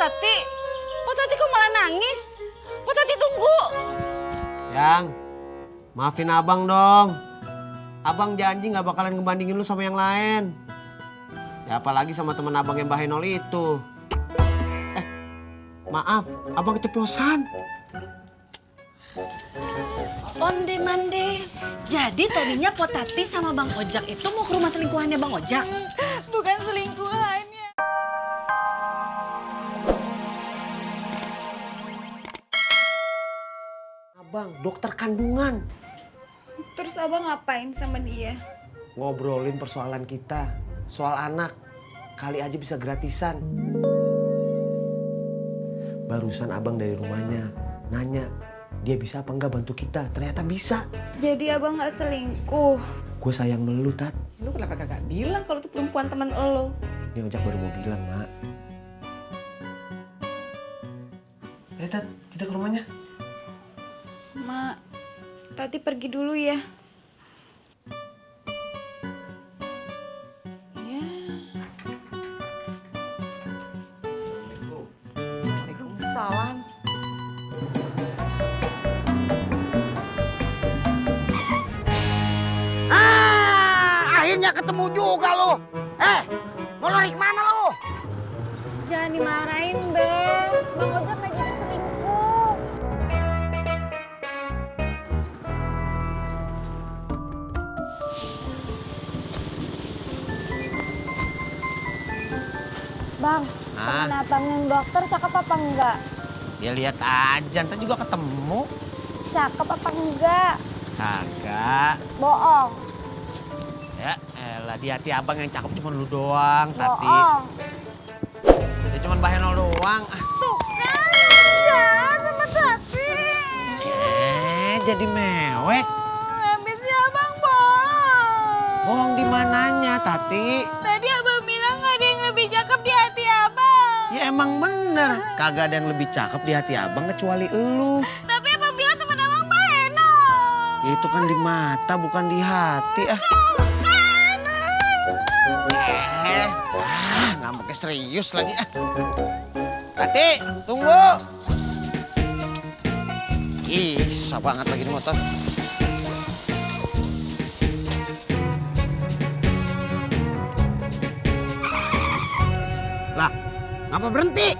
Potati, Potati kok malah nangis? Potati tunggu. Yang, maafin abang dong. Abang janji gak bakalan ngebandingin lu sama yang lain. Ya apalagi sama teman abang yang Bahenol itu. Maaf, abang keceplosan. Onde mande. Jadi tadinya Potati sama Bang Ojak itu mau ke rumah selingkuhannya Bang Ojak? Bukan selingkuhannya. Abang, dokter kandungan. Terus abang ngapain sama dia? Ngobrolin persoalan kita. Soal anak. Kali aja bisa gratisan. Barusan abang dari rumahnya nanya, dia bisa apa enggak bantu kita? Ternyata bisa. Jadi abang gak selingkuh? Gue sayang sama lu, Tat. Lu kenapa kagak bilang kalau itu perempuan teman lo? Ini Ojak baru mau bilang, Mak. Tat, kita ke rumahnya. Mak, Tati pergi dulu ya. Ya. Waalaikumsalam. Akhirnya ketemu juga lo. Mau lari kemana lo? Jangan dimarahin, Beb. Bang Ojak gak jadi selingkuh. Bang, temen abang yang dokter cakep apa enggak? Ya lihat aja, ntar juga ketemu. Cakep apa enggak? Kagak. Bohong. Ya, elah di hati abang yang cakep cuma lu doang, Tati. Bohong. Ya cuma Bahenol doang. Tuh, kan sama Tati. Jadi mewek. Habisnya abang bohong. Bohong di mananya, Tati? Tadi abang bilang gak ada yang lebih cakep di hati abang. Ya emang bener. Kagak ada yang lebih cakep di hati abang kecuali elu. Tapi abang bilang temen abang Bahenol. Ya itu kan di mata, bukan di hati. Ngambeknya serius lagi. Tati, tunggu. Ih, susah banget lagi di motor. Lah, ngapa berhenti?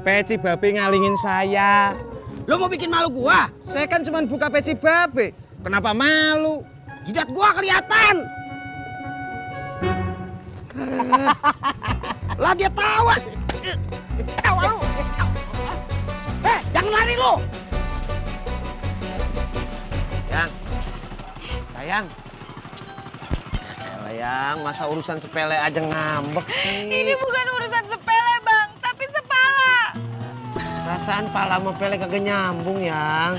Peci babe ngalingin saya. Lo mau bikin malu gua? Saya kan cuma buka peci babe. Kenapa malu? Jidat gua kelihatan. Lah dia tawa. Tawa lu. Jangan lari lu. Yang, sayang. Yang, masa urusan sepele aja ngambek sih. Ini bukan urusan sepele bang, tapi sepala. Perasaan pala sama pele kagak nyambung, Yang.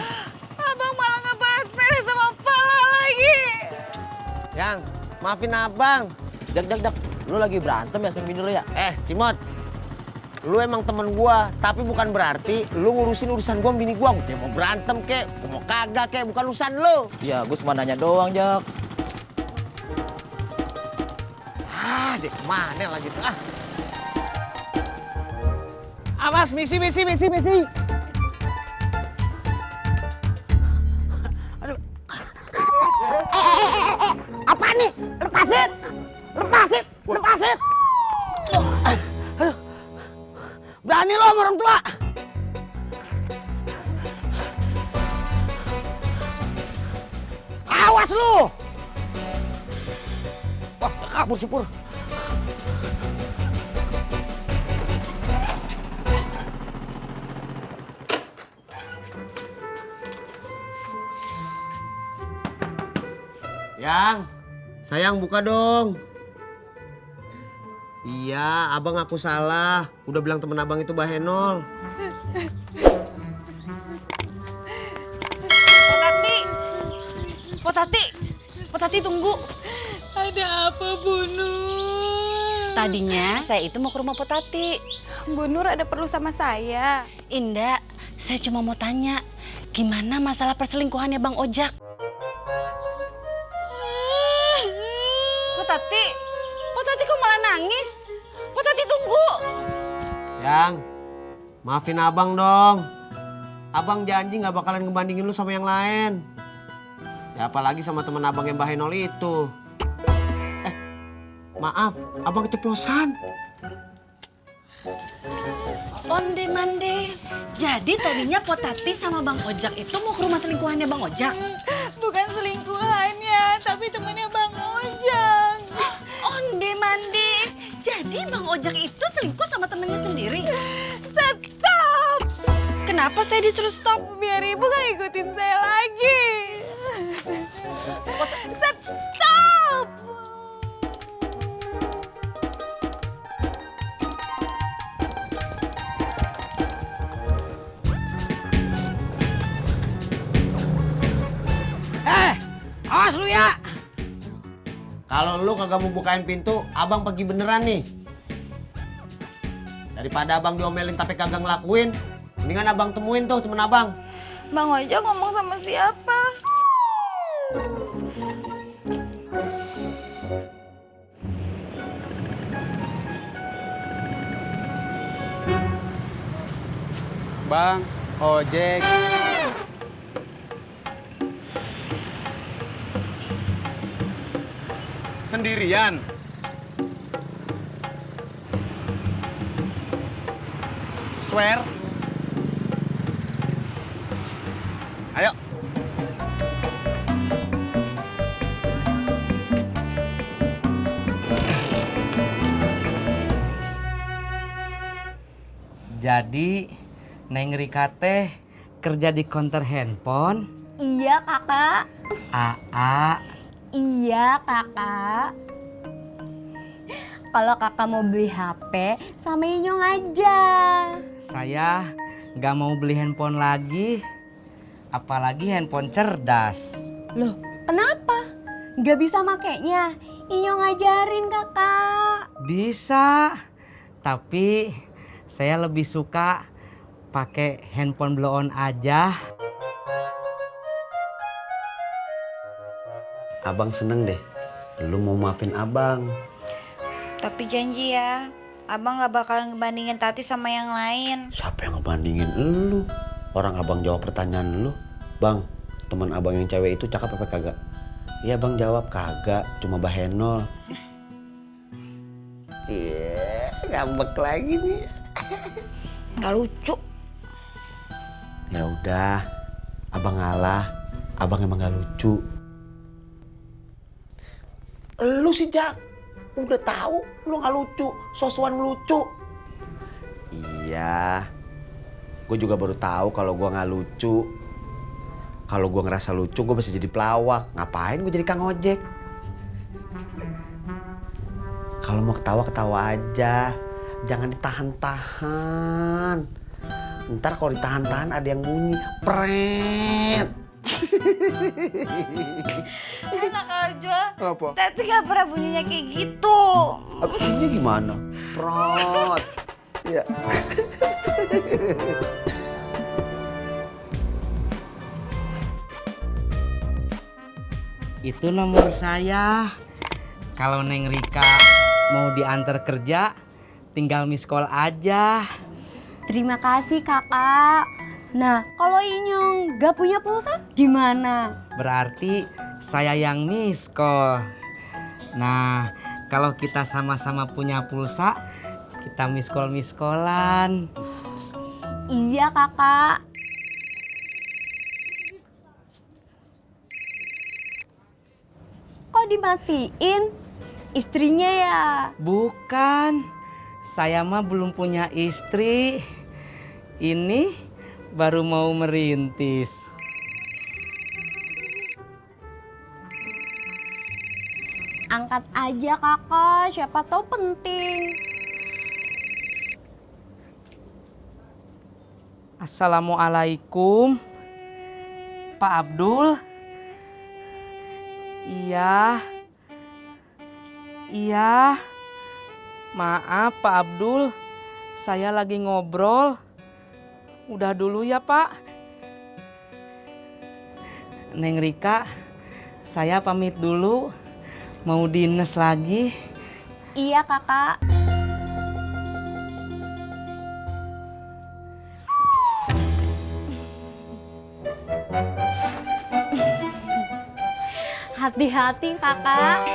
Abang malah ngebahas pele sama pala lagi. Yang, maafin abang. Jak, lu lagi berantem ya sama bini lu ya? Cimot. Lu emang temen gua, tapi bukan berarti lu ngurusin urusan gua sama bini gua. Gua mau berantem kek, gua mau kagak kek, bukan urusan lu. Iya, gue cuma nanya doang, Jak. Dek kemana lagi tuh? Awas, misi. Apa nih? Lepasin. Aduh. Berani lo sama orang tua. Awas lu. Wah, kabur si Pur. Yang, sayang buka dong. Iya, abang aku salah. Udah bilang temen abang itu Bahenol. Potati tunggu. Ada apa Bu Nur? Tadinya saya itu mau ke rumah Potati. Bu Nur ada perlu sama saya. Indah, saya cuma mau tanya, gimana masalah perselingkuhannya Bang Ojak? Potati kok malah nangis? Potati tunggu. Yang, Maafin abang dong. Abang janji gak bakalan ngebandingin lu sama yang lain. Ya apalagi sama temen abang yang Bahenol itu. Maaf, abang keceplosan. Onde mande. Jadi tadinya Potati sama Bang Ojak itu mau ke rumah selingkuhannya Bang Ojak? Bukan selingkuhannya, tapi temennya Bang Ojak. Onde mande. Jadi Bang Ojak itu selingkuh sama temennya sendiri? Stop! Kenapa saya disuruh stop? Biar ibu gak ikutin saya lagi. Stop! Awas lu ya. Kalau lu kagak mau bukain pintu, abang pergi beneran nih. Daripada abang diomelin tapi kagak ngelakuin, mendingan abang temuin tuh temen abang. Bang Ojak ngomong sama siapa? Bang, ojek. Sendirian? Swear? Ayo. Jadi, Neng Rika teh kerja di konter handphone? Iya kakak. AA. Iya kakak. Kalau kakak mau beli HP, sama Inyong aja. Saya nggak mau beli handphone lagi. Apalagi handphone cerdas. Loh, kenapa? Nggak bisa makainya? Inyong ngajarin kakak. Bisa, tapi saya lebih suka pakai handphone blow on aja. Abang seneng deh, lu mau maafin abang. Tapi janji ya, abang gak bakalan ngebandingin Tati sama yang lain. Siapa yang ngebandingin lu? Orang abang jawab pertanyaan lu. Bang, teman abang yang cewek itu cakep apa kagak? Iya bang jawab kagak, cuma Bahenol. Cie, ngambek lagi nih. Gak lucu. Ya udah, abang ngalah. Abang emang gak lucu. Lu sih Jak, udah tahu lu gak lucu, sosokan lucu. Iya, gue juga baru tahu kalau gue gak lucu. Kalau gue ngerasa lucu, gue bisa jadi pelawak. Ngapain gue jadi kang ojek? Kalau mau ketawa, ketawa aja. Jangan ditahan-tahan. Ntar kalau ditahan-tahan ada yang bunyi. Pret. Enak aja. Apa? Tati gak pernah bunyinya kayak gitu. Abisnya gimana? Prot. Ya. Itu nomor saya. Kalau Neng Rika mau diantar kerja, tinggal miss call aja. Terima kasih kakak. Nah, kalau Inyong gak punya pulsa gimana? Berarti saya yang miss call. Nah, kalau kita sama-sama punya pulsa, kita miss callan. Iya kakak. Kok dimatiin? Istrinya ya? Bukan, saya mah belum punya istri. Ini baru mau merintis. Angkat aja kakak, siapa tahu penting. Assalamualaikum, Pak Abdul. Iya, maaf Pak Abdul, saya lagi ngobrol. Udah dulu ya Pak. Neng Rika, saya pamit dulu. Mau dinas lagi. Iya kakak. Hati-hati kakak.